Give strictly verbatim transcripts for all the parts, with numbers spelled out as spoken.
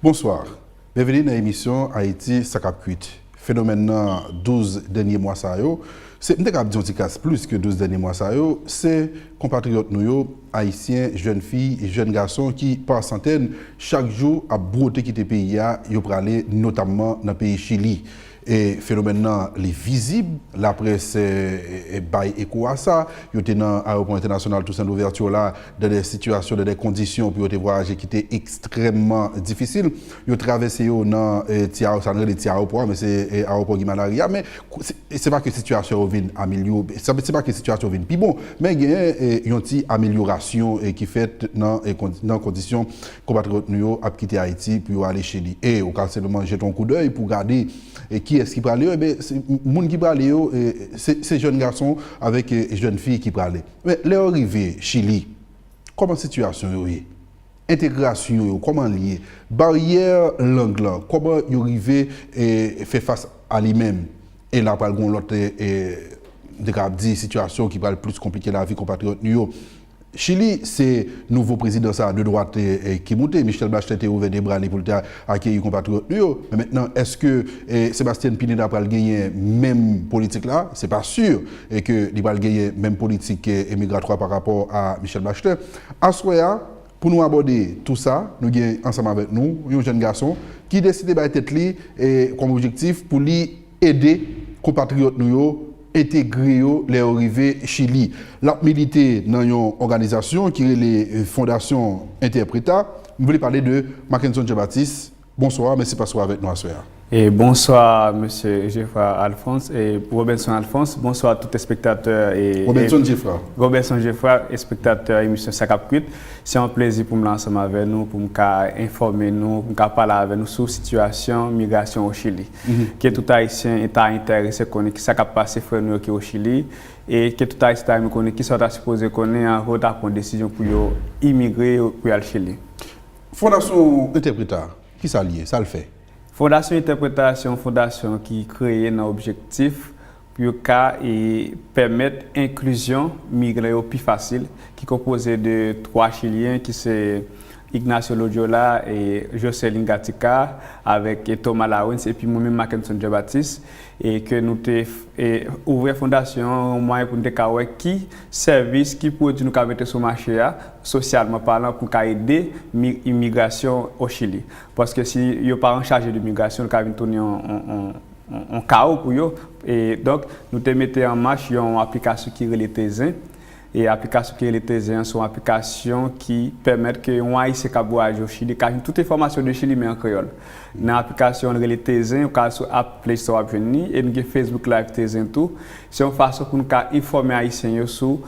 Bonswa. Byenveni nan emisyon Ayiti sa k ap kwit. Fenomèn nan douz dènye mwa sa yo, se, m te kab di yon ti kras plis ke douz dènye mwa sa yo, se konpatriyòt nou yo, Ayisyen, jèn fi, jèn gason ki pa santèn, chak jou ap bwote kite peyi a, yo prale notamman nan peyi Chili. E fenomèn nan, li vizib, laprès, e, e, e, bay eko a sa. Yo te nan ayewopò entènasyonal Toussaint Louverture la, dans des situations, dans des conditions pou yo te vwayaje ki te ekstrèmman difisil. Yo travèse yo nan, e, ti awo-, sa n rele ti ayewopò a, men se, e, ayewopò Guy Malary a. Men kou-, se, se pa ke sitiyasyon yo vin amelyore, se, se pa ke sitiyasyon yo vin pi bon, men genyen, e, yon ti amelyorasyon, e, ki fèt nan, e, kondi-, nan kondisyon konpatriyòt nou yo ap kite Ayiti pou yo ale Chili. E ou ka senpleman jete yon koudèy pou gade, e, kiyès ki prale yo. Enben, se, moun ki prale yo, e, se, se jèn gason avèk, e, jèn fi ki prale. Men lè yo rive Chili, kòman sitiyasyon yo ye? Entegrasyon yo, kòman l ye? Baryè lang lan, kòman yo rive, e, fè fas a li menm? E la pral gen yon lòt, e, e, m te kab di, sitiyasyon ki pral plis konplike lavi konpatriyòt nou yo. Chili, se nouvo prezidan sa de dwat, e, e, ki moute. Michelle Bachelet te ouvè de bra li pou l te akeyi konpatriyòt nou yo. Men mentnan, èske, e, Sebastián Pineda pral genyen menm politik la? Se pa si, e, ke li pral genyen menm politik, e, migratwa pa rapò a Michelle Bachelet. Aswè a, pou nou abòde tou sa, nou gen ansanm avèk nou yon jèn gason ki deside bay tèt li, e, kòm objektif pou li ede konpatriyòt nou yo entegre yo lè yo rive Chili. L ap milite nan yon òganizasyon ki rele, e, Fondasyon Interpreta. M vle pale de Mackenson Jean Baptiste. Bonswa, mèsi paske w avèk nou aswè a. E bonswa, mesye Geffrard Alphonse, e Robenson Alphonse. Bonswa tout espektatè e, e Robenson Geffrard. Robenson Geffrard, espektatè emisyon Sa k ap kwit. Se yon plezi pou m la ansanm avè nou, pou m ka enfòme nou, pou m ka pale avè nou sou sitiyasyon migrasyon o Chili. Ke tout Ayisyen ta enterese konnen kisa k ap pase frè nou yo ki o Chili, e ke tout Ayisyen ta renmen konnen kisa yo ta sipoze konnen anvan yo ta pran desizyon pou yo imigre, pou y al Chili. Fondasyon Interpreta, kisa l ye, sa l fè? Fondasyon Interpreta se yon fondasyon ki kreye nan objektif pou yo ka, e, pèmèt enklizyon migran yo pi fasil, ki konpoze de twa Chilyen, ki se Ignacio Loyola, e, Jocelyn Gatica, avèk, e, Thomas Lawrence, epi mwen menm Mackenson Jean Baptiste, e ke nou te, e, ouvè fondasyon an yon mwayen pou nou te ka wè ki sèvis, ki pwodui nou ka mete sou mache a, sosyalman palan, pou ka ede mi-, imigrasyon o Chili. Paske si yo pa an chaje de migrasyon, l ka vin tounen yon, yon, yon, yon, yon kawo pou yo. E donk, nou te mete an mach yon aplikasyon ki rele Tezen. E aplikasyon ki rele Tezen an se yon aplikasyon ki pèmèt ke yon Ayisyen k ap vwayaje o Chili ka jwenn tout enfòmasyon de Chili, men an kreyòl. Nan aplikasyon an rele Tezen, ou ka sou App Play Store w ap jwenn li, e nou gen Facebook Live Tezen tou. Se yon fason pou nou ka enfòme Ayisyen yo sou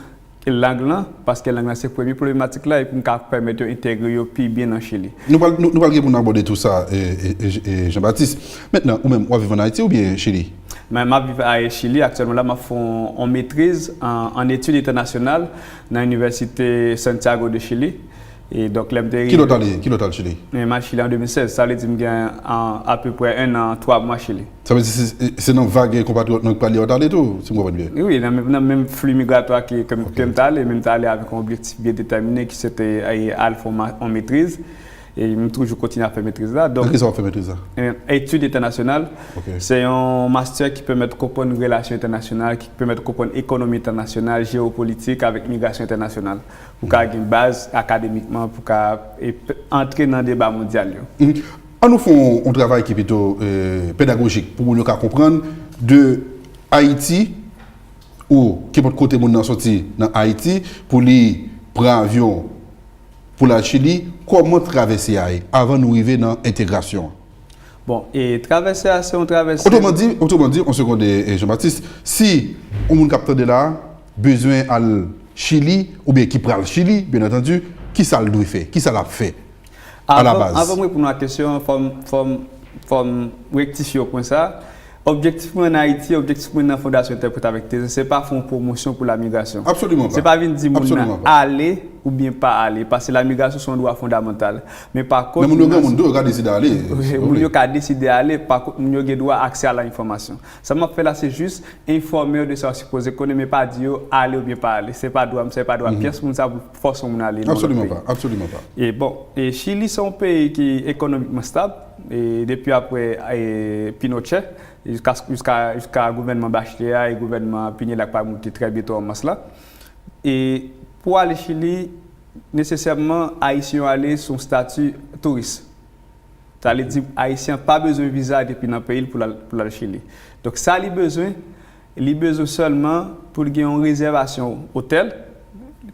lang lan, paske lang lan se premye pwoblematik la, epi n ka pèmèt yo entegre yo pi byen nan Chili. Nou pral, nou, nou pral gen pou n abòde tou sa, e, e, e, e, Jean Baptiste. Mentnan, ou menm, w ap viv ann Ayiti oubyen Chili? Mwen, m ap viv a Chili aktyèlman la, m ap fè yon, yon metriz an, an etid entènasyonal nan Inivèsite Santiago de Chili. E donk, lè m te Ki lè w t ale, ki lè w t al Chili? E, m al Chili an de mil sèz, sa vle di m gen an, apeprè en an, twa mwa Chili. Sa vle di se, se nan vag konpatriyòt nou k prale yo t ale tou, si m konprann byen? Wi, wi, nan menm, nan menm fli migratwa ke, ke m, ke m t ale, men m t ale avèk yon objektif byen detèmine ki se te, e, al fè yon ma-, yon metriz. E m toujou kontinye ap fè metriz la. Donk, nan kisa w ap fè metriz la? E, etid entènasyonal. Ok. Se yon mastè ki pèmèt konprann relasyon entènasyonal, ki pèmèt konprann ekonomi entènasyonal, jewopolitik avèk migrasyon entènasyonal. Pou ka gen baz akademikman, pou ka, e, p-, antre nan deba mondyal yo. Mhm. An nou fè yon, yon travay ki pito, e, pedagojik pou moun yo ka konprann de Ayiti, ou kenpòt kote moun nan soti nan Ayiti, pou li pran avyon pou l al Chili, kòman travèse a ye avan nou rive nan entegrasyon an? Bon, e travèse a se yon travèse Otreman di, otreman di, yon segonn, e, e, Jean Baptiste, si yon moun k ap tande la bezwen al Chili, oubyen ki pral Chili, byen antandi, kisa l dwe fè? Kisa l ap fè? A la baz. Avan, avan m reponn a kesyon an, fò m, fò m, fò m rektifye yon pwen sa. Objektif mwen ann Ayiti, objektif mwen nan Fondasyon Entèprèt avèk Tezè, se pa fè yon pwomosyon pou lamigrasyon. Absoliman Se pa. pa vin di moun nan Absoliman pa. Ale oubyen pa ale, paske lamigrasyon se yon dwa fondamantal. Men pa kont, Men moun yo gen moun tou, yo ka deside ale. Wi, moun yo ka deside ale, pa kont, moun yo gen dwa aksè a la enfòmasyon. Sa m ap fè la, se jis enfòme yo de sa yo sipoze konnen, men pa di yo ale oubyen pa ale. Se pa dwa m, se pa dwa pyès moun sa pou fòse yon moun ale nan yon lòt Absoliman peyi. pa. Absoliman pa. E bon, e Chili se yon peyi ki ekonomikman stab, e depi apre e Pinochet, jiska, jiska, jiska gouvènman Bachelet a e gouvènman Pineda k pral moute trè byento an mas la. E pou ale Chili, nesesèman, Ayisyen yo ale sou yon stati touris. Sa vle di, Ayisyen an pa bezwen viza depi nan peyi l pou l al, pou l al Chili. Donk, sa li bezwen, li bezwen sèlman pou l gen yon rezèvasyon otèl,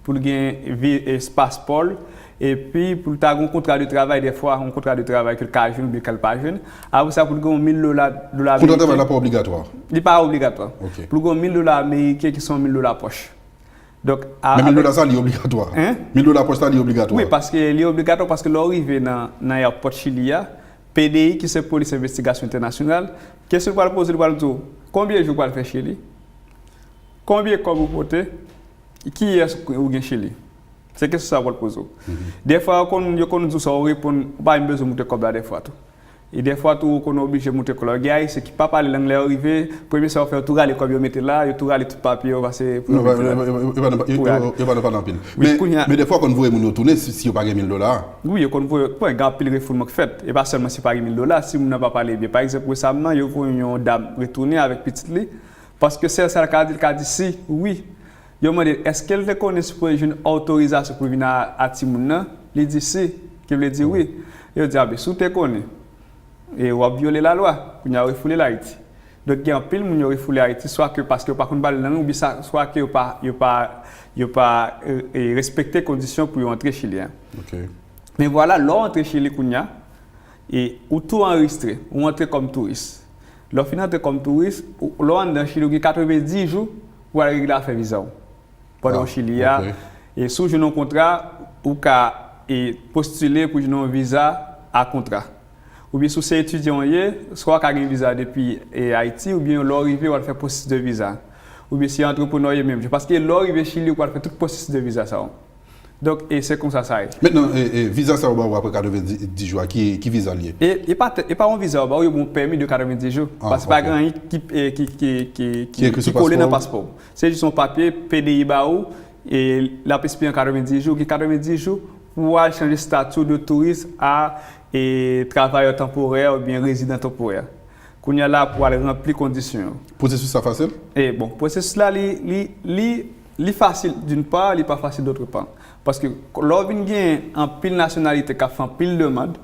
pou l gen vi, e, paspò l, epi pou l ta gen yon kontra de travay, dèfwa, yon kontra de travay ke l ka jwenn oubyen ke l pa jwenn. Apre sa, pou l gen yon mil dola, dola Kontra travay ameriken. La pa obligatwa. Li pa obligatwa. Ok. Pou l gen yon mil dola ameriken ki se yon mil dola pòch. Donk, a- Men mil avèk- dola sa, li obligatwa. Hein? Mil dola pòch sa, li obligatwa. Wi, paske li obligatwa, paske lè w rive nan, nan airport Chili a, P D I, ki se Polis Envestigasyon Entènasyonal, kesyon l pral poze, l pral di w, konbyen jou w pral fè Chili? Konbyen kòb ou pote? Kiyès ou gen Chili? Se kesyon sa yo pral poze w. Dèfwa, yo konn, yo konn di w sa, ou reponn, ou pa menm bezwen moute kòb la dèfwa tou. E dèfwa tou, ou konn oblije moute kòb la. Gen Ayisyen ki pa pale lang, lè yo rive, premye sa yo fè, yo tou rale kòb yo mete la, yo tou rale tout papye yo pase pou yo Non, mete la. yo pa nan pa nan anpil. Wi, Men, kounye a- men dèfwa, yo konn voye moun yo tounen si, si yo pa gen mil dola. Wi, yo konn voye, bon, gen anpil refoulman k fèt. E pa sèlman si pa gen mil dola, si moun nan pa pale byen. Pa egzanp, resaman, yo voye yon dam retounen avèk pitit li, paske sèl sa l ka di, l ka di si, wi. Yo mande, èske l te konnen sipoze jwenn otorizasyon pou vin a, a timoun nan? Li di si, ki vle di wi. Yo di, a ben, si w te konnen, e w ap vyole lalwa, kounye a yo refoule l Ayiti. Donk, gen anpil moun yo refoule Ayiti, swa ke paske yo pa konn pale lang, oubyen sa, swa ke yo pa, yo pa, yo pa e, e, respekte kondisyon pou yo antre Chili a. Ok. Men vwala, lè w antre Chili kounye a, e, ou tou anrejistre, ou antre kòm touris. Lè w fin antre kòm touris, ou- lè w anndan Chili, ou gen katrevenndis jou pou w al regle afè viza w. Pandan Ah, w Chili a, ok. E si w jwenn yon kontra, ou ka e, postile pou jwenn yon viza a kontra. Oubyen si w se etidyan w ye, swa w ka gen viza depi e, Ayiti, oubyen lè w rive, w al fè pwosesis de viza. Oubyen si antreprenè w ye menm jan. Paske lè w rive Chili, ou pral fè tout pwosesis de viza sa yo. Donk, e se konsa sa ye. Mentnan, e, e, viza sa yo ba ou apre katrevenndis jou a, ki, ki viza l ye? E, e pa, e pa yon viza yo ba ou, yo ba w yon pèmi de katrevenndis jou. Ah, Paske pa ok. gen anyen ki, e, ki, ki, ki, Ki ekri ki sou kole nan paspò? Paspò. Se jis yon papye, P D I ba ou, e l ap ekspire an katrevenndis jou, ou gen katrevenndis jou pou w al chanje estati w de touris a e travayè tanporè oubyen rezidan tanporè. Kounye a la, pou al ranpli kondisyon yo. Pwosesis la fasil? E bon, pwosesis la, li, li, li, li fasil d'une part, li pa fasil d'autre part. Paske lè w vin gen anpil nasyonalite k ap fè anpil demann,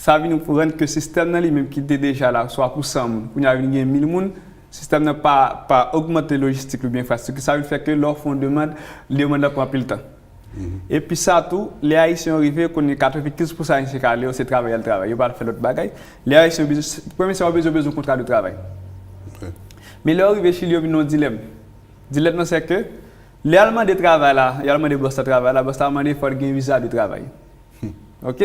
sa vin rann ke sistèm nan li menm ki te deja la, swa pou san moun, kounye a vin gen mil moun, sistèm nan pa, pa ogmante lojistik li oubyen enfrastrikti, sa vin fè ke lè w fè yon demann, demann nan pran anpil tan. Epi sa tou, lè Ayisyen yo rive, konnen katrevenkenz pousan Ayisyen k ale yo, se travay y al travay. Yo pa al fè lòt bagay. Lè Ayisyen yo bezwen, premye sa yo bezwen, yo bezwen kontra de travay. Ok. Men lè yo rive Chili, yo vin nan yon dilèm. Dilèm nan se ke, lè y al mande travay la, y al mande bòs la travay la, bòs la mande fò l gen viza de travay. Ok?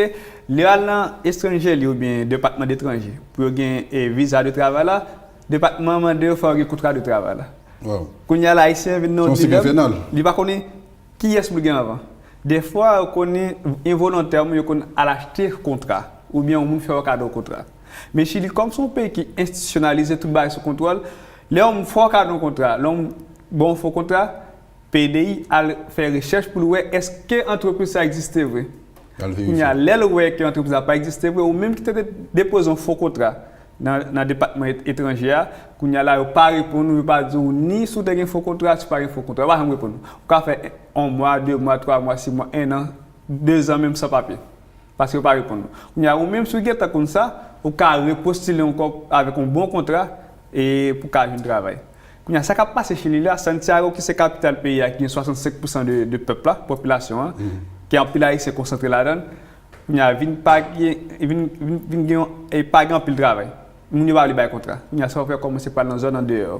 Lè y al nan estranjeri oubyen depatman detranje, pou yo gen e, viza de travay la, depatman an mande yo fò yo gen kontra de travay la. Wow. Kounye a la, Ayisyen vin nan yon Se yon sik dilèm. enfènal. Li pa konnen kiyès pou l gen anvan. Dèfwa, yo konnen envolontèman, yo konn al achte kontra, oubyen yon moun fè yo kado kontra. Men Chili, kòm se yon peyi ki enstitisyonalize, tout bagay sou kontwòl, lè yon moun fè yo kado yon kontra, lè yon moun ba w yon fo kontra, P D I al fè rechèch pou l wè èske antrepriz sa egziste vre. Al Kounye a, verifye. lè l wè ke antrepriz la pa egziste vre, ou menm ki te de- depoze yon fo kontra nan, nan depatman et- etranje a, kounye a la, yo pa reponn ou, yo pa di w ni si w te gen fo kontra, si w pa gen fo kontra, yo pa janm reponn ou. Ou ka fè yon mwa, de mwa, twa mwa, sis mwa, en an, de zan menm san papye. Paske yo pa reponn ou. Kounye a, ou menm si w gentan konn sa, ou ka repostile ankò avèk yon bon kontra e pou w ka jwenn travay. Kounye a, sa k ap pase Chili la, Santiago, ki se kapital peyi a, ki gen swasannsenk pousan de, de pèp la, popilasyon an, ki anpil Ayisyen konsantre ladan l, kounye a, vin pa gen, vin, vin, vin gen yon, e pa gen anpil travay. Moun yo pa vle bay kontra. Kounye a, sa yo fè kòmanse pral nan zòn andeyò.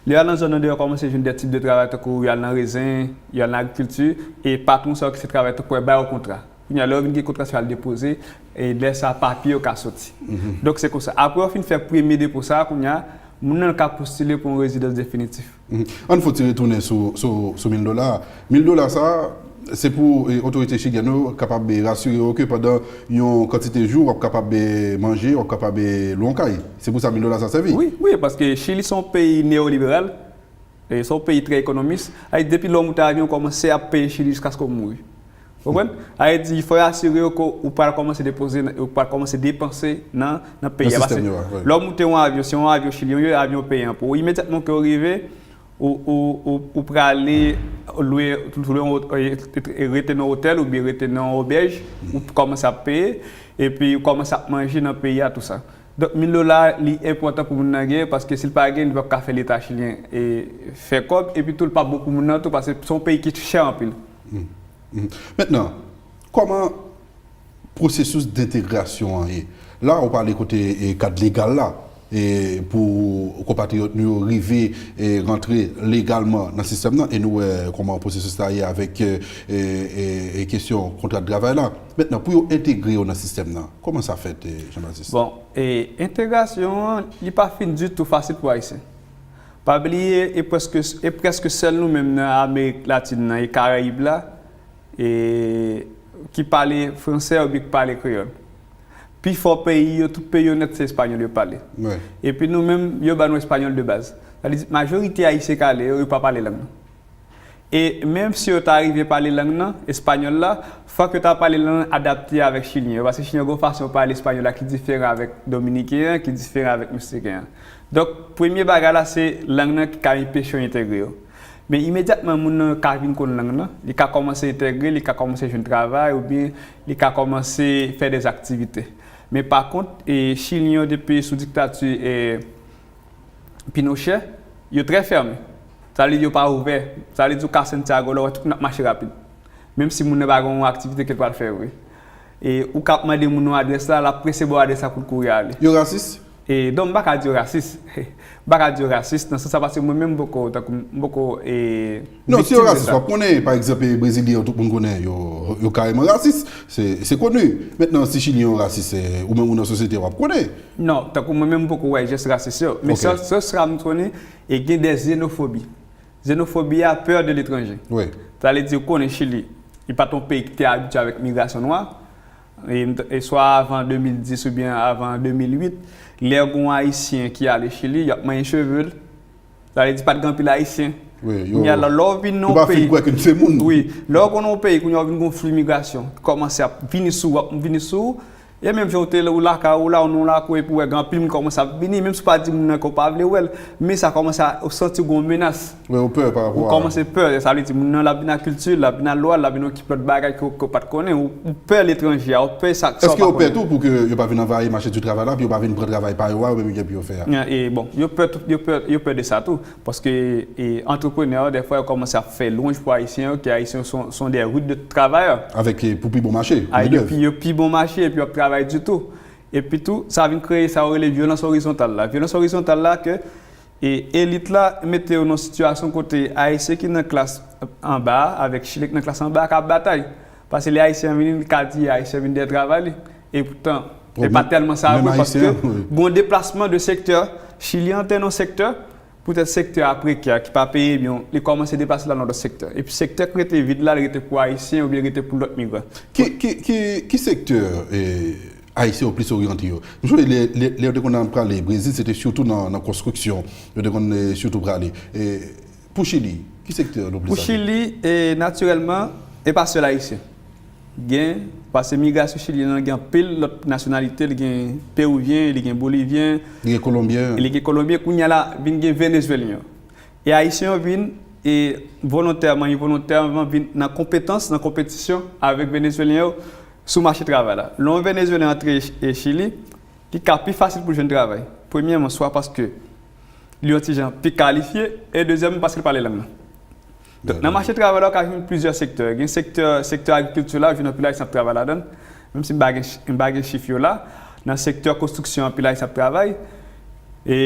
Lè y al nan zòn andeyò, kòmanse jwenn de tip de travay, tankou y al nan rezen, y al nan agrikilti, e patwon sa yo ki se travay tankou bay yo kontra. Kounye a, lè yo vin gen kontra, se al depoze, e lè sa a, papye yo ka soti. Donk, se konsa. Apre yo fin fè premye depo sa a, kounye a, Moun nan ka postile pou yon rezidans definitif. Ann fon ti retounen sou, sou, sou mil dola a. Mil dola sa a, se pou e, otorite chilyèn yo kapab e, rasire yo ke pandan yon kantite jou, w ap kapab e, manje, w ap kapab e, lwe yon kay. Se pou sa mil dola sa a sèvi. Wi, wi, paske Chili se yon peyi neyoliberal, e se yon peyi trè ekonomis. Ay, depi lè w moute avyon, w kòmanse ap peye Chili jiskaske w mouri. Ou konprann? Sa vle di, fò yo asire yo ke ou pral kòmanse depoze, ou pral kòmanse depanse nan, nan peyi a. Paske lè w moute yon avyon, se yon avyon chilyen, yon avyon peyan pou ou. Imedyatman ke w rive, ou, ou, ou, ou prale lwe, lwe yon, rete nan otèl oubyen rete nan yon obèj, ou kòmanse ap peye, epi ou kòmanse ap manje nan peyi a, tou sa. Donk, mil dola, li enpòtan pou moun nan genyen, paske si l pa genyen, li p ap ka fè leta chilyen e fè kòb, epi tou, li p ap bon pou moun nan tou, paske se yon peyi ki chè anpil. Mentnan, kòman pwosesis dentegrasyon an ye? La, ou pale kote e, kad legal la, e pou konpatriyòt nou yo rive e, rantre legalman nan sistèm nan, e nou wè kòman pwosesis la ye avèk e, e, e, e kesyon kontra de travay la. Mentnan, pou yo entegre yo nan sistèm nan, kòman sa fèt, e, Jean Baptiste? Bon, e entegrasyon an, li pa fin ditou fasil pou Ayisyen. Pa bliye, e prèske, e prèske sèl nou menm nan Amerik Latin nan e Karayib la, e, ki pale fransè oubyen ki pale kreyòl. Pifò peyi yo, tout peyi yo nèt se espanyòl yo pale. Epi nou menm, yo ba nou espanyòl de baz. Sa vle di, majorite Ayisyen k ale yo, yo pa pale lang nan. E menm si yo ta rive pale lang nan, espanyòl la, fòk yo ta pale lang nan adapte avèk chilyen yo, paske chilyen yo gen yon fason yo pale espanyòl la ki diferan avèk dominiken an, ki diferan avèk meksiken an. Donk, premye bagay la, se lang nan ki ka enpeche yo entegre yo. Men imedyatman moun nan ka vin konn lang nan, li ka kòmanse entegre, li ka kòmanse jwenn travay, oubyen li ka kòmanse fè dèzaktivite. Men pa kont, e, chilyen yo depi sou diktati, e, Pinochet, yo trè fèmen. Sa vle di yo pa ouvè. Sa vle di ou ka Santiago la, ou wè tout moun ap mache rapid. Menm si moun nan pa gen yon aktivite ke l pral fè vre. E ou ka ap mande moun yon adrès la, l ap prese ba w adrès la pou l kouri ale. Yo rasis? E, donk, m pa ka di yo rasis. M pa ka di yo rasis, nan sans sa, paske mwen menm, m poko, tankou, m poko, e, Non, si yo rasis, w ap konnen, pa egzanp, e, Brezilyen yo, tout moun konnen, yo, yo kareman rasis. Se, se koni. Mentnan, si Chilyen yo rasis, e, ou menm ou nan sosyete, w ap konnen. Non, tankou mwen menm, m poko wè jès rasis yo. Men sa, sa, sa m konnen, e gen de zenofobi. Zenofobi a, peur de l'étranger. Sa vle di, ou konnen Chili, li pa t yon peyi ki te abitye avèk migrasyon nwa. E, e swa avan de mil dis oubyen avan de mil uit, lè gen yon Ayisyen ki ale Chili, y ap manyen cheve l. Sa vle di, pa t gen anpil Ayisyen. Kounye a la, lè w vin nan yon peyi, wi, lè w konn yon peyi, kounye a w vin gen yon fli migrasyon ki kòmanse ap vini sou ou, ap vini sou ou. E menm jan w te ou lakay ou la, ou nan yon lakou, epi w wè gen anpil moun kòmanse ap vini, menm si w pa di moun nan ke w pa vle wè l, men sa kòmanse a, ou santi w gen yon menas. Wi, ou pè pa rapò a. Ou kòmanse pè, sa vle di moun nan l ap vin ak kilti l, l ap vin ak lwa l, l ap vin okipe lòt bagay ke w, ke w pa t konnen, ou, ou pè letranje a, ou pè sa, sa w pa konnen. Èske yo pè tou pou ke yo pa vin anvayi mache di travay la, pou yo pa vin pran travay pa yo a, yo menm yo gen pou yo fè a? E, bon, yo pè tout, yo pè, yo pè de sa tou. Paske, e, antreprenè yo, dèfwa, yo kòmanse ap fè lwanj pou Ayisyen yo, ke Ayisyen yo sont, sont des rudes de travailleurs. Avèk, e, pou pi bon mache, pou medèv. Yo pi, yo pi bon mache, epi yo ap travay ditou. Epi tou, sa vin kreye sa yo rele vyolans orizontal la. Vyolans orizontal la, ke, e, elit la mete yo nan sitiyasyon kote Ayisyen ki nan klas anba a, avèk Chilyen ki nan klas anba a, ka ap batay. Paske lè Ayisyen an vini, li ka di Ayisyen vin dèyè travay li. Epoutan, e pa tèlman sa vre, paske gen yon deplasman de sektè, Chili an te nan yon sektè, poutèt sektè a prekè, ki pa peye byen, li kòmanse deplase l al nan lòt sektè. Epi sektè k rete vid la, li rete pou Ayisyen oubyen rete pou lòt migran. Ki, ki, ki, ki sektè, e, Ayisyen yo plis oryante yo? M sonje lè, lè, lè yo te konn al prale Brezil, se te sitou nan, nan konstriksyon, yo te konn, e, sitou prale. E, Pou Chili, ki sektè nou plis... Pou Chili, e, natirèlman, e pa sèl Ayisyen. Gen, paske migrasyon chilyen an gen anpil lòt nasyonalite, li gen Perivyen, li gen Bolivyen, li gen Kolonbyen, li gen Kolonbyen, kounye a la, vin gen Venezuelyen yo. E Ayisyen yo vin, e volontèman, envolontèman, vin nan konpetans, nan konpetisyon avèk Venezuelyen yo sou mache travay la. Lè yon Venezuelyen antre, e, Chili, li ka pi fasil pou l jwenn travay. Premyèman, swa paske li yon ti jan pi kalifye, e dezyèmman, paske l pale lang nan. Donk, nan mache travay la, ou ka jwenn plizyè sektè. Gen sektè, sektè agrikilti la, ou jwenn anpil Ayisyen ap travay ladan l, menm si m pa gen, m pa gen chif yo la. Nan sektè konstriksyon, anpil Ayisyen ap travay. E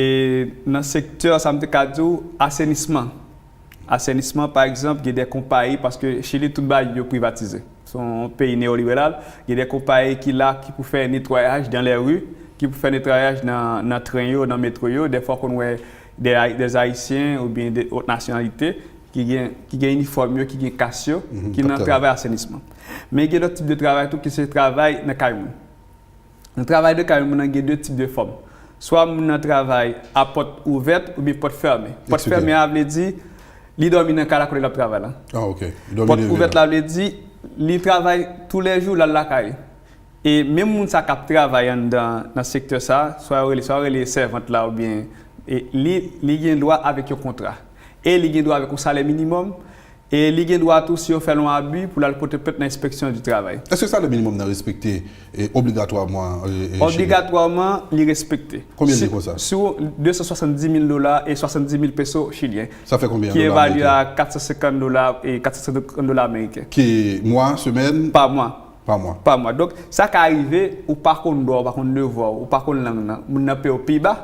nan sektè, sa m te ka di w, asenisman. Asenisman, pa egzanp, gen de konpayi, paske Chili, tout bagay yo privatize. Se yon peyi neyoliberal, gen de konpayi ki la, ki pou fè netwayaj dans les rues, ki pou fè netwayaj nan, nan tren yo, nan metwo yo. Dèfwa w konn wè de, des Ayisyen oubyen de ot nasyonalite ki gen, ki gen inifòm yo, ki gen kas yo, ki nan travay asenisman. Men gen lòt tip de travay tou ki se travay nan kay moun. Nan travay de kay moun nan gen de tip de fòm. Swa moun nan travay a pòt ouvèt oubyen pòt fèmen. Pòt fèmen a vle di li dòmi nan kay la kote l ap travay la. Pòt ouvèt la vle di li travay toulèjou, l al lakay. E menm moun sa k ap travay anndan nan sektè sa, swa yo rele, swa yo rele sèvant la oubyen, e li, li gen dwa avèk yon kontra. E li gen dwa avèk yon salè minimòm. E li gen dwa tou, si yo fè l yon abi, pou l al pote plent nan enspeksyon di travay. Èske salè minimòm nan respekte, e, obligatwaman, e, e, Chili? Obligatwaman, li respekte. Konbyen l ye konsa? Sou de san swasanndis mil dola e swasanndis mil peso chilyen. Sa fè konbyen an dola ameriken? Ki evalye a kat san senkant dola e kat san senkant dola ameriken. Ki mwa, semèn? Pa mwa. Pa mwa. Pa mwa. Donk, sa ka rive, ou pa konn dwa, ou pa konn devwa, ou pa konn lang nan. Moun nan peye w pi ba,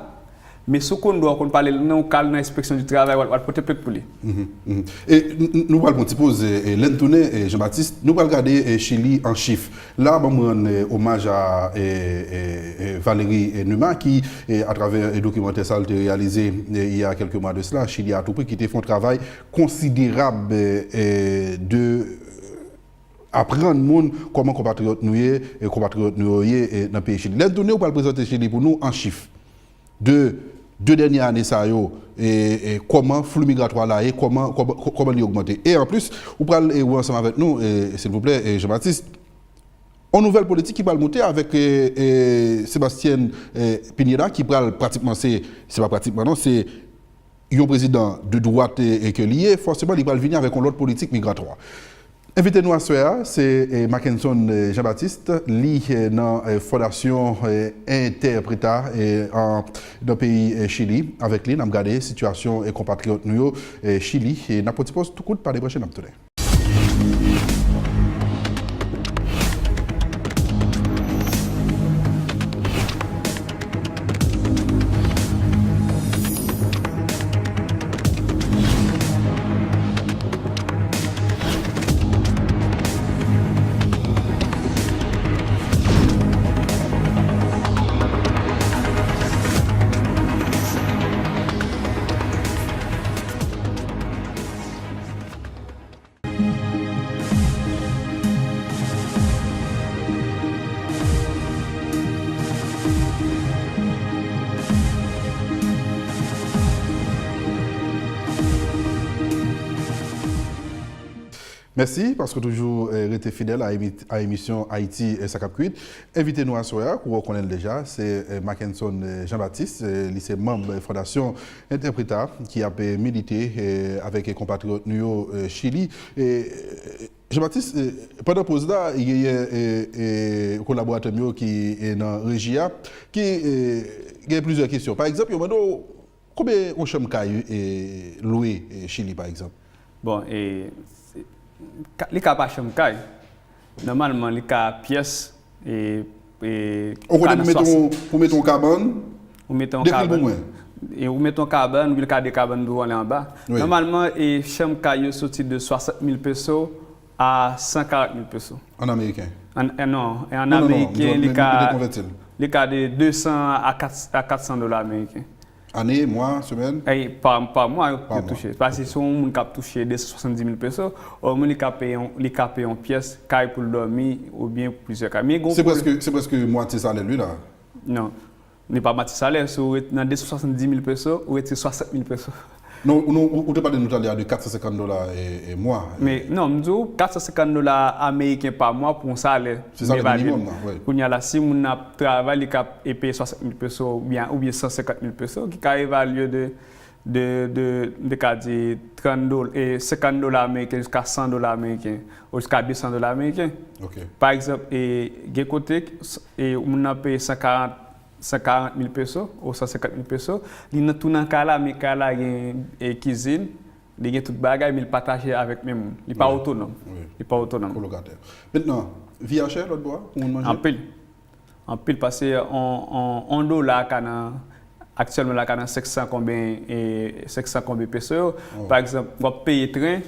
men si w konn dwa, ou konn pale lang nan, ou ka al nan enspeksyon di travay, w al, w al pote plent pou li. Mhm, mhm. E n-, n-, nou pral pran ti poz, e, e, lè n tounen, e, Jean Baptiste, nou pral gade, e, Chili an chif. La, ban m rann, e, omaj a, e, e, e, Valéry, e, Numa, ki, e, atravè, e, dokimantè sa l te reyalize, e, il y a quelques mois de cela, Chili à tout prix, ki te fè yon travay konsiderab, e, e, de aprann moun kòman konpatriyòt nou ye, e konpatriyòt nou yo ye, e nan peyi Chili. Lè n tounen, ou pral prezante Chili pou nou an chif. De, de dènye ane sa yo, e, e kòman fli migratwa la ye, kòman, kòman, kò-, kòman li ogmante. E anplis, ou pral, e, wè ansanm avèk nou, e, silvouplè, e, Jean Baptiste, yon nouvèl politik ki pral moute avèk, e, e, Sebastián, e, Piñera, ki pral pratikman, se, se pa pratikman non, se yon prezidan de dwat, e, e ke li ye, fòseman li pral vini avèk yon lòt politik migratwa. Envite nou aswè a, se, e, Mackenson, e, Jean Baptiste, li, e, nan, e, Fondasyon, e, Interpreta, e, an, nan peyi, e, Chili. Avèk li, n ap gade sitiyasyon, e, konpatriyòt nou yo, e, Chili. E n ap pran ti pòz tou kout, pa debranche, n ap tounen. Mèsi, paske w toujou, eh, rete fidèl a emi-, a emisyon Ayiti, eh, sa k ap kwit. Envite nou aswè a, kou w konnen l deja, se, eh, Mackenson, eh, Jean Baptiste, eh, li se manm, eh, Fondasyon Interpreta ki ap, eh, milite, eh, avèk, eh, konpatriyòt nou yo, eh, Chili. Eh, Jean Baptiste, eh, pandan poz la, genyen, eh, eh, kolaboratè m yo ki, eh, nan reji a, ki, eh, gen plizyè kesyon. Pa egzanp, yo mande w, konbyen yon chanm kay, eh, lwe, eh, Chili, pa egzanp? Bon, e, se, ka, li ka pa chanm kay. Nòmalman, li ka pyès, e, e, ou konnen pou mete yon, pou mete yon kabann, ou mete yon kabann, e ou mete yon kabann, ou ka de kabann pou ale anba. Wi. Nòmalman, e, chanm kay yo soti de swasant mil peso a san karant mil peso. An ameriken? An, e, non, e an ameriken, li ka, li ka de de san a kat, a kat san dola ameriken. Ane, mwa, semèn? E pa, pa mwa yo touche. Paske se yon moun k ap touche de san swasanndis mil peso, yon moun li ka peye yon, li ka peye yon pyès kay pou l dòmi oubyen plizyè kay. Men gon pwoblèm. Se prèske, se prèske mwatye salè l wi la. Non. Li pa mwatye salè, si w ret nan de san swasanndis mil peso, ou retire swasant mil peso. Non, non, ou, ou te pale nou talè a de kat san senkant dola, e, e mwa. Men, non, m di w, kat san senkant dola ameriken pa mwa pou yon salè. Se salè minimòm nan, wi. Kounye a la, si moun nan ap travay, li ka e peye swasant mil peso oubyen, oubyen san senkant mil peso, ki ka evalye de, de, de, m te ka di trant dola, e senkant dola ameriken jiska san dola ameriken, ou jiska de san dola ameriken. Ok. Pa egzanp, e, gen kote, e, moun nan peye san karant, san karant mil peso ou san senkant mil peso, li nan, tou nan kay la, men kay la gen, e, kizin, li gen tout bagay, men li pataje avèk menm moun. Li pa otonòm. Wi. Li pa otonòm. Kolokatè. Mentnan, vi a chè lòt bò a, pou moun manje? Anpil. Anpil, paske on, on, on dola ka nan, aktyèlman la ka nan senk san konbyen, e, senk san konbyen peso yo. Oh. Pa egzanp, w ap peye tren,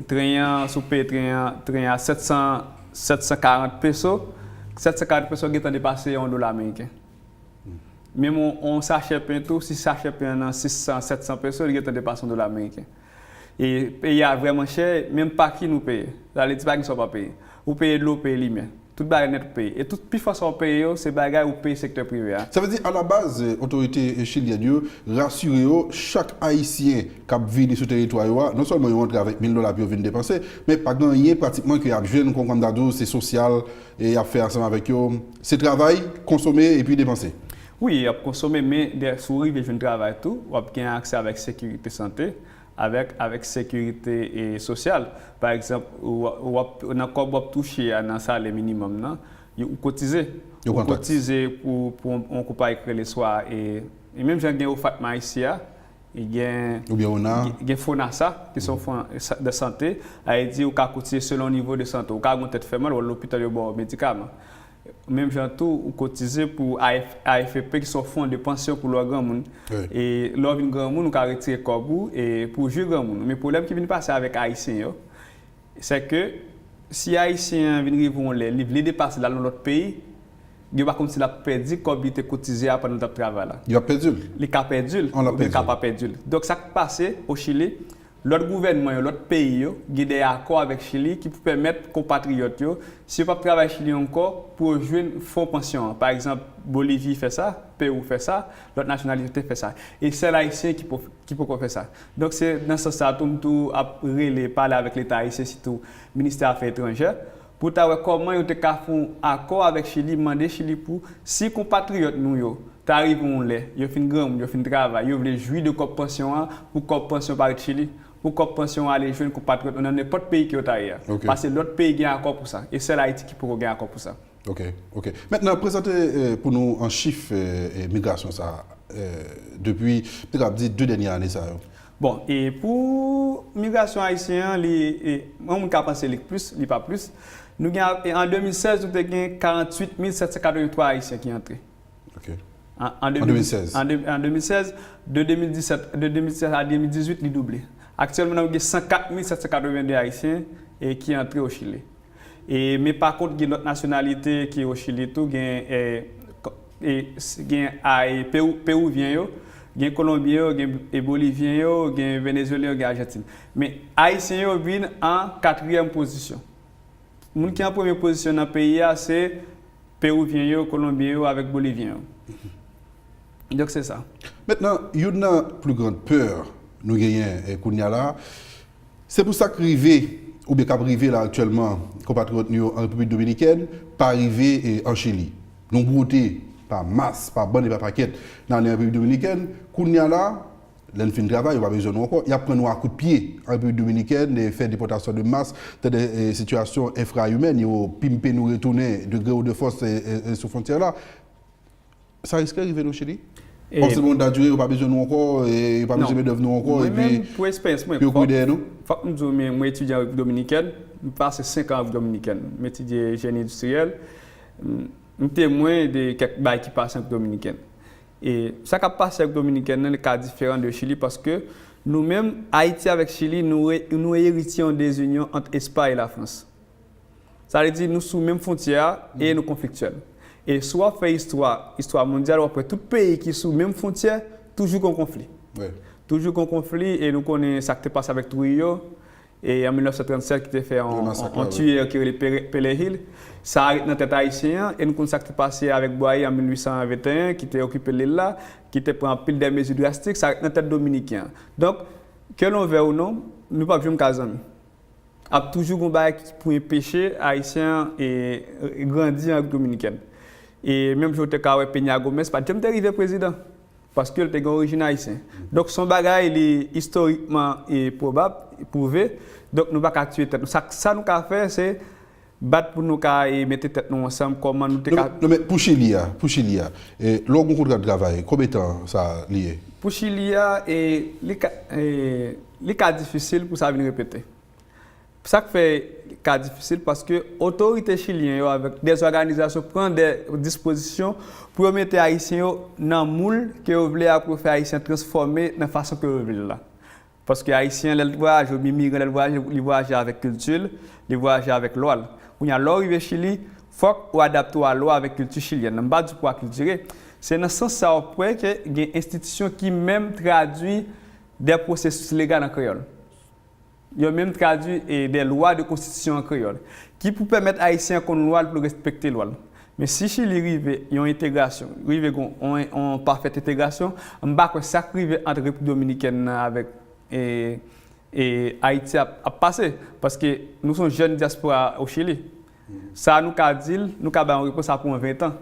tren an, si w peye tren an, tren an sèt san, sèt san karant peso, sèt san karant peso gentan depase yon dola ameriken. Hmm. Menm yon, yon sachè pen tou, si sachè pen an nan sis san, sèt san peso, li gentan depase yon dola ameriken. E peyi a vrèman chè, menm pa ki nou peye. Sa vle di pa gen sa w pa peye. Ou peye dlo, ou peye limyè. Tout bagay nèt ou peye. E tout pifò sa w peye yo, se bagay ou peye sektè prive a. Sa vle di, alabaz, eh, otorite, eh, chilyèn yo rasire yo, chak Ayisyen k ap vini sou teritwa yo a, non sèlman yo rantre avèk mil dola pou yo vin depanse, men pa gen anyen pratikman ke y ap jwenn, kon, kòm m ta di w, se sosyal, e y ap fè ansanm avèk yo. Se travay, konsome, epi depanse. Wi, y ap konsome, men dè, si w rive jwenn travay tou, w ap gen aksè avèk sekirite sante, avèk, avèk sekirite, e, sosyal. Pa egzanp, w, w ap, nan kòb w ap touche a, nan salè minimòm nan, yo, ou kotize. Yo Ou pran taks. kotize pou, pou yon, yon konpayi ki rele swa, e, e menm jan gen OFATMA isi a, e gen, Oubyen ona. gen, gen FONASA, ki se yon fon sa- de sante, sa vle di ou ka kotize selon nivo de sante. Ou ka gen yon tèt fè mal, ou al lopital yo ba w medikaman. Menm jan tou, ou kotize pou A F, A F E P, ki se yon fon de pansyon pou lè w granmoun. Wi. E lè w vin granmoun, ou ka retire kòb ou e pou w jwi granmoun. Men pwoblèm ki vin pase avèk Ayisyen yo, se ke si Ayisyen an vin rive yon lè, li vle depase l al nan lòt peyi, gen pa kòmsi l ap pèdi kòb li te kotize a pandan l t ap travay la. Li ap pèdi l. Li ka pèdi l, An l ap oubyen li ka pèdi l. pa pèdi l. Donk, sa k pase o Chili, lòt gouvènman yo, lòt peyi yo, gen de akò avèk Chili ki pou pèmèt konpatriyòt yo, si yo p ap travay Chili ankò, pou yo jwenn fon pansyon an. Pa egzanp, Bolivi fè sa, Pewou fè sa, lòt nasyonalite fè sa. E sèl Ayisyen ki po-, ki poko fè sa. Donk, se nan sans sa tou, m tou ap rele, pale avèk Leta ayisyen, sitou Ministè Afè Etranjè, pou ta wè kòman yo te ka fè yon akò avèk Chili, mande Chili pou, si konpatriyòt nou yo ta rive yon lè, yo fin granmoun, yo fin travay, yo vle jwi de kòb pansyon an, pou kòb pansyon pa ret Chili, pou kòb pansyon an ale jwenn konpatriyòt nou nan nenpòt peyi ke yo ta ye a. Ok. Paske lòt peyi gen akò pou sa, e sèl Ayiti ki poko gen akò pou sa. Ok, ok. Mentnan, prezante, eh, pou nou an chif, eh, eh, migrasyon sa, eh, depi, m te kab di, de dènye ane sa yo. Bon, e pou migrasyon ayisyen an, li, e, yon moun ka panse li plis, li pa plis. Nou gen, e, an de mil sèz, nou te gen karanntuit mil sèt san katrevenntwa Ayisyen ki antre. Ok. An, an de mil, An de mil sèz. an de, an de mil sèz, de de mil disèt, de de mil disèt a de mil dizuit, li double. Aktyèlman, nou gen san kat mil sèt san katrevende Ayisyen, e, ki antre o Chili. E, men pa kont, gen lòt nasyonalite ki o Chili tou, gen, e, ko-, e, s-, gen a, e, Pewou-, Pewivyen yo, gen Kolonbyen yo, gen, e, Bolivyen yo, gen Venezuelyen yo, gen Ajantin. Men Ayisyen yo vin an katriyèm pozisyon. Moun ki an premye pozisyon nan peyi a, se Pewivyen yo, Kolonbyen yo, avèk Bolivyen yo. Donk, se sa. Mentnan, youn nan pli gran pè nou genyen, eh, kounye a la, se pou sa k rive, oubyen k ap rive la aktyèlman, konpatriyòt nou yo an Repiblik Dominikèn, pa rive, eh, an Chili. Nou bwote pa mas, pa bann e pa pakèt nan ale an Repiblik Dominikèn. Kounye a la, lè n fin travay, yo pa bezwen nou ankò. Y ap pran nou a kout pye an Repiblik Dominikèn, e fè depòtasyon de mas, tande, eh, sitiyasyon enfrayimèn, yo pimpe nou retounen de gré ou de fòs, eh, eh, eh, sou fwontyè la. Sa riske rive nou Chili? E Kòmsi bon, ta dire, yo pa bezwen nou ankò, e yo pa Non. bezwen medèv nou ankò, Mwen epi menm, pou eksperyans mwen, pou yo kouri fòk, dèyè nou? fòk m di w, men mwen etidye an Repiblik Dominikèn, m pase senk an an Repiblik Dominikèn, m etidye jeni endistriyèl, m, m temwen de kèk bagay ki pase an Repiblik Dominikèn. E sa k ap pase an Repiblik Dominikèn nan, li ka diferan de Chili, paske nou menm, Ayiti avèk Chili, nou re-, nou eritye yon dezinyon ant Espay e Lafrans. Sa vle di nou sou menm fwontyè a e nou konfliktyèl. E si w ap fè istwa, istwa mondyal, w ap wè tout peyi ki sou menm fwontyè toujou gon konfli. Wi. Toujou gon konfli e nou konnen sa k te pase avèk Trujillo e an mil nèf san trannsèt ki te fè yon, Masak yon, la, yon wi. tiyè ki rele Pere-, Pele Hill. Sa ret nan tèt ayisyen an e nou konn sa k te pase avèk Boyer an mil uit san venteyen ki te okipe lil la, ki te pran anpil de mezi drastik, sa ret nan tèt dominiken an. Donk, ke l'on veuille ou non, nou p ap janm ka zanmi. Ap toujou gon bagay ki pou enpeche Ayisyen an, e, grandi an Repiblik Dominikèn. E menm jan w te ka wè Peña Gómez pa t janm te rive prezidan, paske l te gen orijin ayisyen. Donk, se yon bagay, li istorikman, e, pwobab, pwouve. Donk, nou pa ka tiye tèt nou. Sa, sa nou ka fè, se bat pou nou ka, e, mete tèt nou ansanm, kòman nou te Non, ka men, non, men pou Chili a, pou Chili a, e, lè w gen kontra de travay, konbyen tan sa li ye? Pou Chili a, e, li ka, e, li ka difisil pou sa vin repete. Sa k fè ka difisil, paske otorite chilyen yo avèk de zòganizasyon pran de dispozisyon pou yo mete Ayisyen yo nan moul ke yo vle a, pou yo fè Ayisyen transfòme nan fason ke yo vle l la. Paske Ayisyen, lè l vwayaje, oubyen migran, lè l vwayaje, li vwayaje avèk kilti l, li vwayaje avèk lwa l. Kounye a, lè w rive Chili, fòk ou adapte w a lwa avèk kilti chilyèn nan. M pa di pou akiltire, Se nan sans sa w ap wè ke gen enstitisyon ki menm tradui de pwosesis legal an kreyòl. Yo menm tradui e de lwa de konstitisyon an kreyòl, ki pou pèmèt Ayisyen an konn lwa l, pou l respekte lwa l. Men si Chili rive yon entegrasyon, rive gon yon, yon pafèt entegrasyon, m pa kwè sa k rive ant Repiblik Dominikèn nan avèk e, e Ayiti ap, ap pase. Paske nou se yon jèn dyaspora o Chili. Sa nou ka di l, nou ka bay yon repons apre yon ven tan,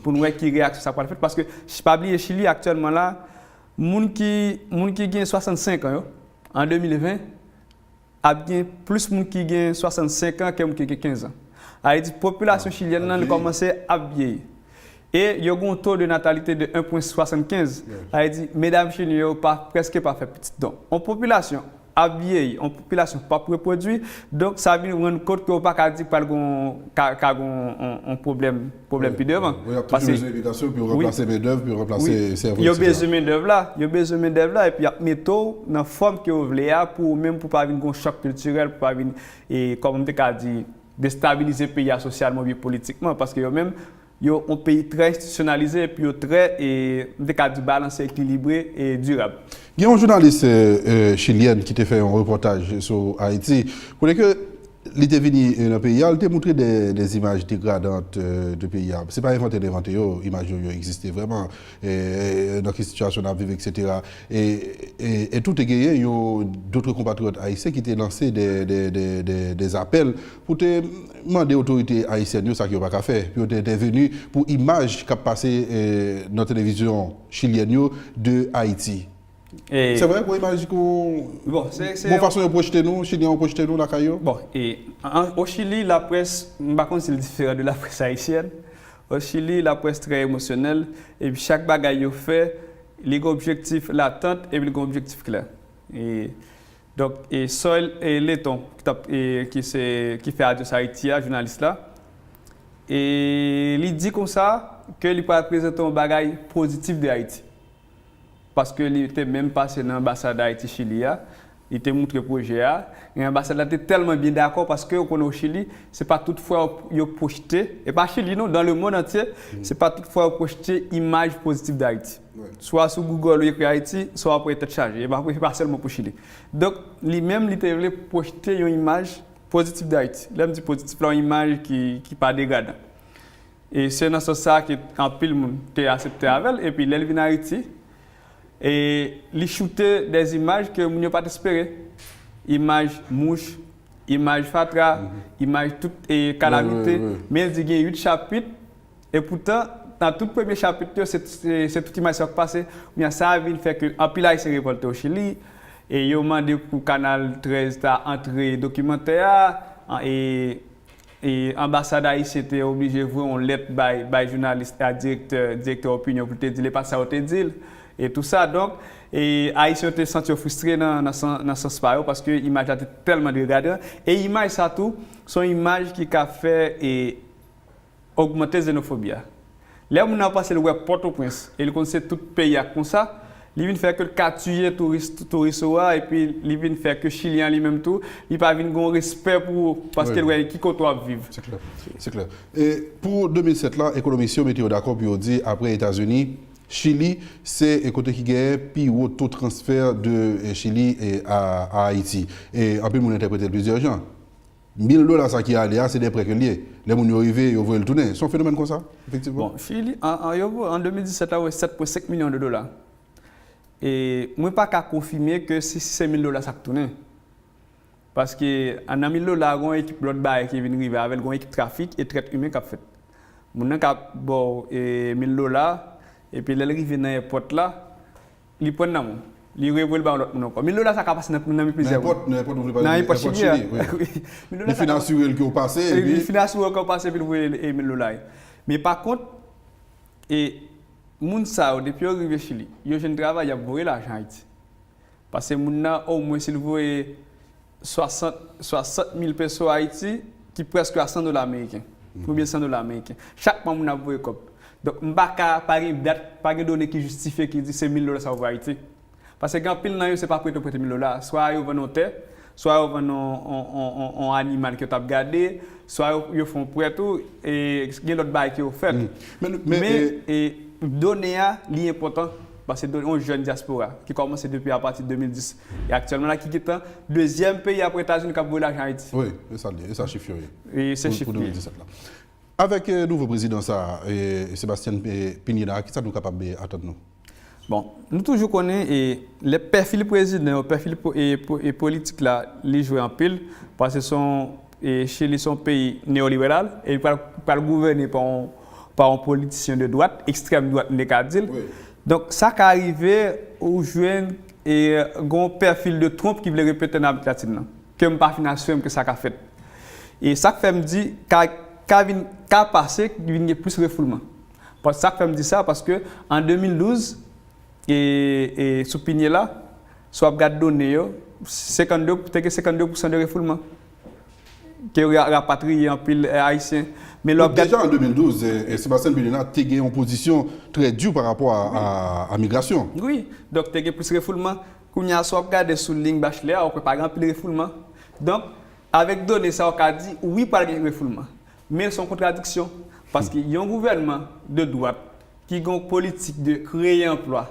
pou n wè ki reyaksyon sa pral fèt. Paske, pa bliye, Chili aktyèlman la, moun ki, moun ki gen swasannsenk an yo, an de mil ven, ap gen plis moun ki gen swasannsenk an ke moun ki gen kenz an. Sa vle di, popilasyon chilyèn nan, li kòmanse ap vyeyi. E yo gen yon to de natalite de en pwen swasannkenz. Sa vle di, medam chilyen yo pa, prèske pa fè pitit. Donk, yon popilasyon ap vyeyi, yon popilasyon p ap repwodui, donk sa vin rann kont ke w pa ka di pral gen yon, ka, ka gen yon, yon, yon pwoblèm, pwoblèm pi devan. Wi, y ap toujou bezwen imigrasyon pou yo ranplase mendèv, pou yo ranplase sèvo, etsetera. Yo bezwen mendèv la, yo bezwen mendèv la, epi y ap mete w nan fòm ke yo vle a, pou ou menm, pou pa vin gen yon chòk kiltirèl, pou pa vin, e, kòman m te ka di, destabilize peyi a sosyalman oubyen politikman, paske yo menm, yo yon peyi trè enstitisyonalize, epi yo trè, e, m te ka di, balanse, ekilibre e dirab. Gen yon jounalis, e, e, chilyèn ki te fè yon repòtaj sou Ayiti, kote ke li te vini, e, nan peyi a, li te moutre de, de imaj degradan, e, de peyi a. Se pa envante n envante yo, imaj yo, yo egziste vrèman, e, e, nan ki sitiyasyon n ap viv, etsetera. E, e, e tou te genyen yon, dòt konpatriyòt ayisyen ki te lanse de, de, de, de, de apèl pou te mande otorite ayisyèn yo sa ke yo pa ka fè, pou yo te entèveni pou imaj k ap pase, e, nan televizyon chilyèn yo de Ayiti. E se vre, gon imaj kou, bon, se, se gon fason yo pwojte nou, chilyen yo pwojte nou lakay yo? Bon, e, an, o Chili, laprès, m pa konn si l diferan de laprès ayisyèn. O Chili, laprès trè emosyonèl, epi chak bagay yo fè, li gen objektif latant, epi li gen objektif klè. E, donk, e, Soil, e, Leton, ki t ap, e, ki se, ki fè Adios Haiti a, jounalis la, e li di konsa ke li pral prezante yon bagay pozitif de Ayiti. Paske li te menm pase nan anbasad Ayiti Chili a, li te moutre pwojè a, e anbasad la te tèlman byen dakò, paske ou konnen o Chili, se pa tout fwa yo, yo pwojte, e pa Chili non, dans le monde entier, se pa tout fwa yo pwojte imaj pozitif de Ayiti. Swa sou Google ou ekri Ayiti, swa w ap wè tèt chaje. E pa, e pa sèlman pou Chili. Donk, li menm, li te vle pwojte yon imaj pozitif de Ayiti. Lè m di pozitif la, yon imaj ki, ki pa degradan. E se nan sans sa ke anpil moun te aksepte avè l. Epi lè l vin Ayiti, e li choute de imaj ke moun yo pa t espere. Imaj mouch, imaj fatra, imaj tout, e, kalamite. Men l di gen uit chapit, e poutan, nan tout premye chapit yo, se, se, se tout imaj sa k pase. Kounye a, sa vin fè ke anpil Ayisyen revòlte o Chili, e yo mande pou Kanal trèz ta antre dokimantè a, e, e anbasad ayisyen te oblije voye yon lèt bay, bay jounalis a, direktè, direktè opinyon pou l te di l, e pa sa yo te di l, e tou sa. Donk, e Ayisyen yo te santi yo fristre nan, nan san-, nan sans pa yo, paske imaj la te tèlman degradan. E imaj sa tou, se yon imaj ki ka fè, e, ogmante zenofobi a. Lè moun nan panse l wè Pòtoprens, e li konn se tout peyi a k konsa, li vin fè ke l ka tiye touris, touris ou a, epi li vin fè ke Chilyen an li menm tou, li pa vin gen yon respè pou ou, paske l wè ki kote w ap viv. Se klè, se klè. E pou de mil sèt la, ekonomis yo mete yo dakò pou yo di, apre Etazini, Chili se, e, kote ki genyen pi wo to transfè de, e, Chili, e, a, a Ayiti. E anpil moun entèprete l plizyè jan. Mil dola sa ki ale a, se de prè ke l ye. Lè moun yo rive, yo voye l tounen. Se yon fenomèn konsa, efektivman? Bon, Chili, an, an, yo, an de mil disèt la, yo voye sèt pwen senk milyon de dola. E mwen pa ka konfime ke si, si se mil dola sa k tounen. Paske, an, nan mil dola, gon ekip lòt bagay ki vin rive avè l, gon ekip trafik e trèt imen k ap fèt. Moun nan ka ba w, e, mil dola, epi lè l rive nan èpòt la, li pran nan men w. Li revoye l ba yon lòt moun ankò. Mil dola sa ka pase nan, nan men plizyè moun. Nan èpòt, nan èpòt, ou vle pale de èpòt Chili, wi. Mil dola sa ka pase. Li fin asire l ke w pase, epi li fin asire w ke w pase, epi l voye, e, mil dola. Men pa kont, e, moun sa yo, depi yo rive Chili, yo jwenn travay, y ap voye lajan Ayiti. Paske moun nan, omwen, si l voye swasant, swasant mil peso Ayiti, ki prèske a san dola ameriken, oubyen san dola ameriken. Chak mwa, moun nan ap voye kòb. Donk, m pa ka, pa gen dat, pa gen done ki jistifye, ki di se mil dola sa yo voye Ayiti. Paske gen anpil nan yo, se pa prete yo prete mil dola. Swa yo vann yon tè, swa yo vann yon, yon, yon, yon, yon animal ke yo t ap gade, swa yo, yo fè yon prè tou, e gen lòt bagay ke yo fè tou. Men, men, men, e, e, done a, li enpòtan, paske do- yon jèn dyaspora ki kòmanse depi apati de de mil dis, e aktyèlman la ki gentan dezyèm peyi apre Etazini k ap voye lajan Ayiti. Wi, e sa l ye, e sa chif yo ye. E se chif pou de mil disèt la. Avèk eh, nouvo prezidan sa, eh, Sebastian eh, Pineda, kisa nou kapab eh, atann nou? Bon, nou toujou konnen e lè pèfil prezidan yo, pèfil po- e, po- e politik la, li jwe anpil, paske se yon e Chili se yon peyi neyoliberal e li pral pral gouvène pa yon pa yon politisyen de dwat, ekstrèm dwat m te ka di l. Donk sa ka rive ou jwenn e gen yon pèfil de Trump ki vle repete nan Amerik Latin nan, ke m pa fin asire m ke sa ka fèt. E sa k fè m di ka ka vin ka pase ki vin gen plis refoulman. Paske sa k fè m di sa, paske an de mil douz, e, e sou Pinela, si w ap gad done yo, senkannde, te gen senkannde pousan de refoulman. Ke yo ra- rapatriye anpil eh, Ayisyen. Men lè w ap gad Deja an de mil douz, eh, eh, Sebastian Pineda te gen yon pozisyon trè di pa rapò a, a, a migrasyon. Wi, donk te gen plis refoulman. Kounye a, si w ap gade sou liy Bachelet a, w ap wè pa gen anpil refoulman. Donk, avèk done sa, w ka di, wi, pral gen refoulman. Men se yon kontradiksyon. Paske yon gouvènman de dwat ki gen yon politik de kreye anplwa,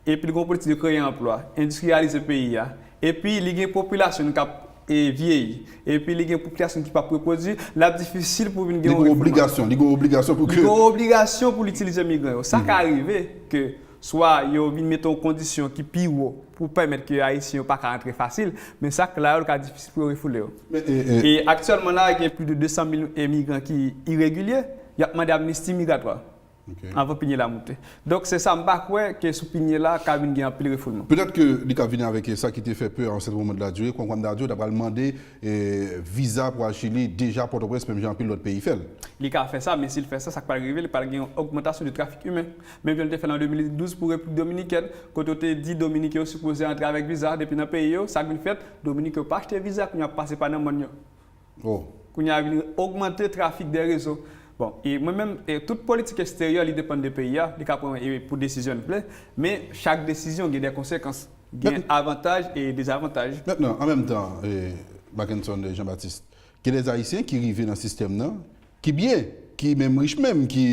epi li gen yon politik de kreye anplwa, endistriyalize peyi a, epi li gen popilasyon k ap e, vyeyi, epi li gen popilasyon ki p ap repwodui, l ap difisil pou vin gen Li yon gen refòm. Obligasyon, li gen obligasyon pou Li ke gen obligasyon pou l itilize migran yo. Sa ka rive ke swa yo vin mete yon kondisyon ki pi wo pou pèmèt ke Ayisyen yo pa ka rantre fasil, men sa k la yo, l ka difisil pou yo refoule yo. Men, e, e, E aktyèlman la, gen plis de de san mil emigran ki iregilye, y ap mande amnisti migratwa. Ok. Anvan Pinela moute. Donk, se sa, m pa kwè ke sou Pinela ka vin gen anpil refoulman. Petèt ke li ka vini avèk sa ki te fè pè a yon sèten moman de la dire, kòm Juan Guaido ta pral mande eh, viza pou al Chili deja Pòtoprens, menm jan anpil lòt peyi fè l. Li ka fè sa, men si l fè sa, sa k pral rive, li pral gen yon ogmantasyon de trafik imen. Menm jan l te fè l an de mil douz pou Repiblik Dominikèn, kote yo te di Dominiken yo sipoze antre avèk viza depi nan peyi yo, sa k vin fèt, Dominiken yo pa achte viza, kounye a ap pase pa nan mòn yo. Oh. Kounye a vin ogmante trafik de rezo. Bon, e mwen menm, e tout politik eksteryè, li depann de peyi a, li ka pran e pou desizyon l vle, men chak desizyon gen de konsekans. Gen avantaj e dezavantaj. Mentnan, an menm tan, e, Mackenson Jean Baptiste, gen de Ayisyen ki rive nan sistèm nan, ki byen, ki menm rich menm, ki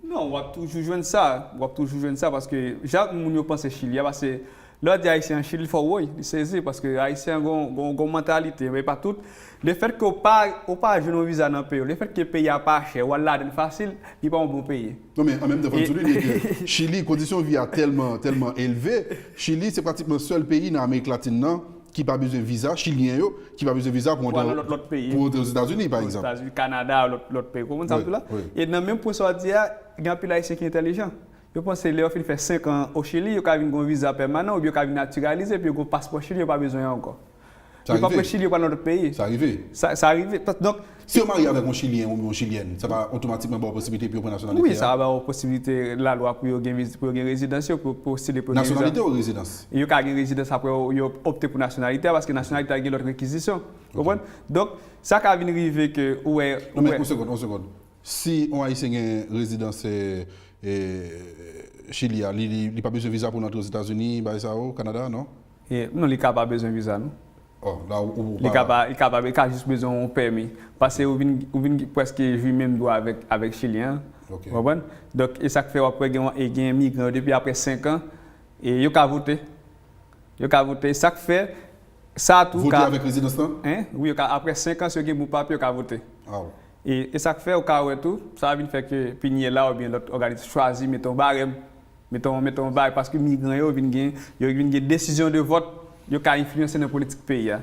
Non, w ap toujou jwenn sa. W ap toujou jwenn sa paske jan moun yo panse Chili a, paske lè w di Ayisyen an Chili, fò w woy, li sezi, paske Ayisyen an gon, gon, gon mantalite, men pa tout. Lefètke w pa, w pa jwenn yon viza nan peyi w, lefètke peyi a pa chè, w al ladan l fasil, li pa yon bon peyi. Non, men an menm tan, fò n souliye ke Chili, kondisyon vi a tèlman, tèlman elve, Chili se pratikman sèl peyi nan Amerik Latin nan ki pa bezwen viza, Chilyen yo, ki pa bezwen viza pou Pou al antre nan lòt, lòt peyi. Pou antre Ozetazini, pa Pou egzanp. Ozetazini, Kanada, lòt, lòt peyi. Ou konprann sa m Wi, di w la? Wi. E nan menm pwen sa w di a, gen anpil Ayisyen ki entèlijan. Yo panse lè yo fin fè senk an o Chili, yo ka vin gen yon viza pèmanan oubyen yo ka vin natiralize, epi yo gen yon paspò Chili, yo pa bezwen ankò. Sa Yo pa rive. Pran Chili, yo pa nan lòt peyi. Sa rive. Sa, sa rive. Donk, Si yo marye avèk yon Chilyen oubyen yon Chilyèn, sa pa otomatikman ba yo posibilite pou yo pran nasyonalite Wi, a? Sa va ba yo posibilite lalwa pou yo gen viz- pou yo gen rezidans yo, pou postile pou yo gen viza. Nasyonalite ou rezidans? Yo ka gen rezidans apre yo, yo opte pou nasyonalite a, paske nasyonalite a gen lòt rekizisyon. Ou konprann? Donk, sa ka vin rive ke ou wè, Non, ou men wè. yon segonn, yon segonn. Si yon Ayisyen gen rezidans eh, eh, Chili a, li, li, li pa bezwen viza pou l antre Ozetazini, bagay sa yo, Kanada, non? E, non, li ka pa bezwen viza, non. Oh, la ou, ou Li pa ka pa, li ka pa, li ka jis bezwen yon pèmi. Paske ou vin, ou vin prèske jwi menm dwa avèk, avèk Chilyen an. Ok. Ou konprann? Donk, e sa k fè w ap wè gen, e gen migran yo depi apre senk an, e yo ka vote. Yo ka vote. E sa k fè, sa tou Vote ka avèk rezidans lan? Hein? Wi, yo ka, apre senk an, si yo gen bon papye, yo ka vote. Aw. E, e sa k fè, ou ka wè tou, sa vin fè ke Pinela oubyen lòt òganis chwazi mete yon barèm. Mete yon, mete yon bagay, paske migran yo vin gen, yo vin gen desizyon de vòt, yo ka enfliyanse nan politik peyi a.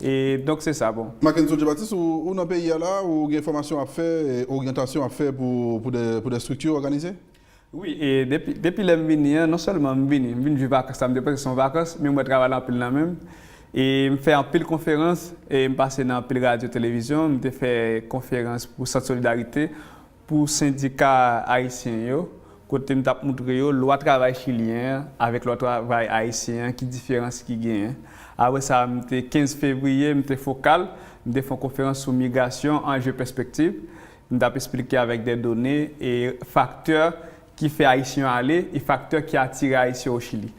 E donk se sa, bon. Mackenson Jean Baptiste, ou, ou nan peyi a la, ou gen fòmasyon w ap fè, e oryantasyon w ap fè pou, pou de, pou de estrikti òganize? Wi, e depi, depi lè m vini an, non sèlman m vini, m vin jwenn vakans la, m te panse se yon vakans, men m wè travay la anpil nan men m. E m fè anpil konferans, e m pase nan anpil radyo, televizyon, m te fè konferans pou Sant Solidarite, pou sendika ayisyen yo, kote m t ap moutre yo lwa travay chilyen an avèk lwa travay ayisyen an, ki diferans ki genyen. Apre sa, m te, kenz fevriye, m te fokal, m te fè yon konferans sou migrasyon, anje, pèspektiv. M t ap esplike avèk de done e faktè ki fè Ayisyen yo ale e faktè ki atire Ayisyen o Chili.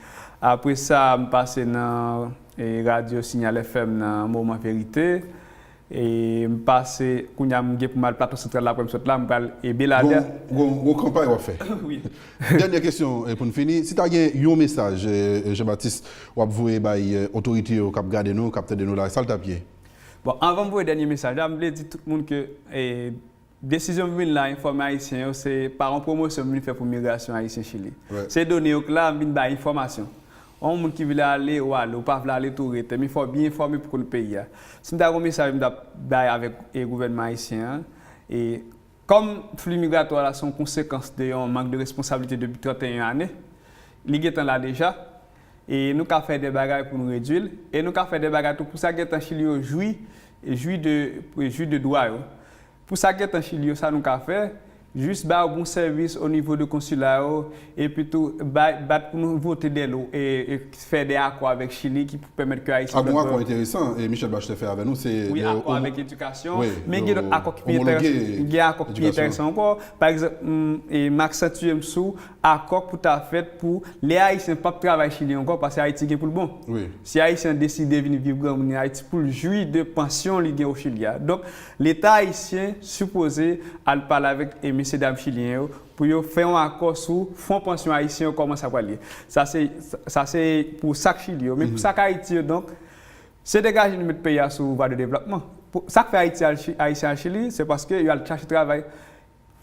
Apre sa, m pase nan e, radyo Signal F M nan Moman Verite. E m pase, kounye a m gen pou m al Plato Santral la, apre m sot la, m pral e Beladè. Gon kanpay w ap fè. Wi. Dènye kesyon eh, pou n fini. Si ta gen yon mesaj, eh, Jean Baptiste, w ap voye bay eh, otorite yo k ap gade nou, k ap tande nou la, sa l t ap ye? Bon, anvan m voye dènye mesaj la, m vle di tout moun ke eh, desizyon m vin la enfòme Ayisyen yo, se pa yon pwomosyon m vin fè pou migrasyon Ayisyen Chili. Se done yo k la, m vin bay enfòmasyon. Yon moun ki vle ale, ou ale, ou pa vle ale tou rete. Men fò w byen enfòme pou konn peyi a. Si m ta gen yon mesaj m t ap bay avèk e gouvènman ayisyen an, e kòm fli migratwa la se yon konsekans de yon mank de responsablite depi trannteyen ane, li gentan la deja, e nou ka fè de bagay pou nou redui l, e nou ka fè de bagay tou pou sa gentan Chili yo jwi, jwi de, jwi de dwa yo. Pou sa gentan Chili yo, sa nou ka fè, jis ba yo bon sèvis o nivo de konsila yo, epi tou bay, bat pou nou vote de lo, e, e fè de akò avèk Chili ki pou pèmèt ke Ayisyen. A gon akò enteresan e Michelle Bachelet fè avè nou, se wi, akò avèk edikasyon, men gen lòt akò ki pi enteresan, gen akò ki pi enteresan ankò. Pa egzanp, m, e m aksantye m sou akò pou ta fèt pou lè Ayisyen p ap travay Chili ankò, paske Ayiti gen pou l bon. Si Ayisyen deside vin viv granmoun li Ayiti pou l jwi de pansyon li gen o Chili a. Donk, Leta ayisyen sipoze al pale avèk e mesyedam chilyen yo pou yo fè yon akò sou fon pansyon ayisyen yo, kòman sa pral ye. Sa se, sa se pou sak Chili yo. Men pou sak Ayiti yo, donk, se degaje nou met peyi a sou vwa de devlòpman. Sa k fè Ayiti al, Ayisyen al Chili, se paske yo al chache travay.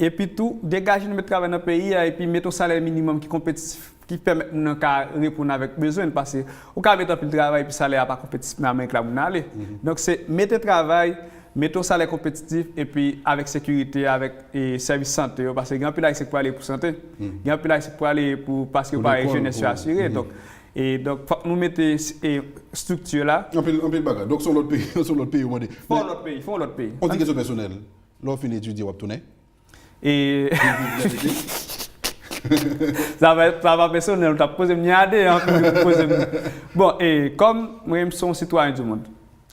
Epi tou, degaje nou met travay nan peyi a epi mete yon salè minimòm ki konpetitif, ki pèmèt moun nan ka reponn avèk bezwen l, paske ou ka mete anpil travay epi salè a pa konpetitif nan Amerik la moun nan ale. Donk se mete travay, mete yon salè konpetitif epi avèk sekirite, avèk e, sèvis sante yo, paske gen anpil Ayisyen ki prale pou sante, gen anpil Ayisyen ki prale pou paske yo pa wè jenès yo asire. Donk, e donk fòk nou mete e, estrikti la. Anpil, anpil bagay. Donk se yon lòt peyi, se yon lòt peyi ou mande. Fò yon lòt peyi, fò yon lòt peyi. Yon ti kesyon pèsonèl. Lè w fin etidye, w ap tounen? E sa va, sa va pèsonèl, ou t ap poze m ni a de an pou poze m. Bon, e kòm mwen menm se yon sitwayen di mond,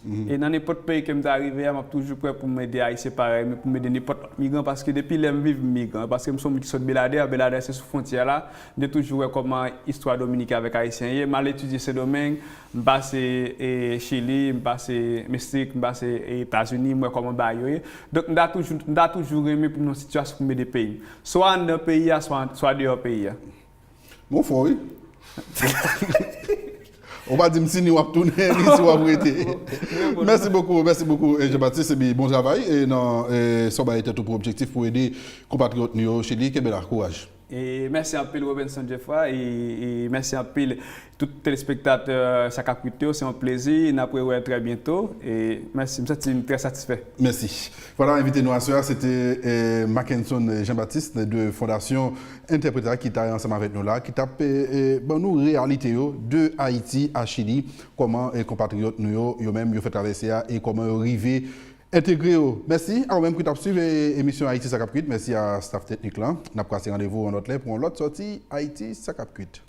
e nan nenpòt peyi ke m ta rive a, m ap toujou prè pou m ede Ayisyen parèy mwen, pou m ede nenpòt lòt migran, paske depi lè m viv m migran, paske m se yon moun ki sot Beladè, Beladè se sou fwontyè la, m te toujou wè kòman istwa Dominiken avèk Ayisyen ye, m al etidye Sendomeng, m pase e, Chili, m pase Meksik, m pase e, Etazini, m wè kòman bagay yo ye. Donk, m ta toujou, m ta toujou renmen pou m nan sitiyasyon pou m ede peyi m. Swa anndan peyi a, swa, swa deyò peyi a. Bon, fò wi. Ou pa di m si ni w ap tounen, ni si w ap rete. Mèsi bokou, mèsi bokou, eh, Jean Baptiste, epi bon travay e nan eh, sa w bay tèt ou pou objektif pou ede konpatriyòt nou yo Chili, kenbe la, kouraj. E mèsi anpil Robenson Jeffra e, e mèsi anpil tout telespektatè Sa k ap kwit yo, se yon plezi, n ap rewè trè byento e mèsi, m santi m trè satisfè. Mèsi. Vwala, envite nou aswè a se te eh, Mackenson Jean Baptiste de Fondasyon Interpreta ki ta ansanm avèk nou la, ki t ap eh, eh, ban nou reyalite yo de Ayiti a Chili, kòman eh, konpatriyòt nou yo, yo menm yo fè travèse a e kòman yo rive entegre yo. Mèsi a ou menm ki t ap swiv eh, emisyon Ayiti Sa K ap Kwit. Mèsi a staff teknik lan. N ap kase randevou yon lòt lè pou yon lòt sòti Ayiti Sa K ap Kwit.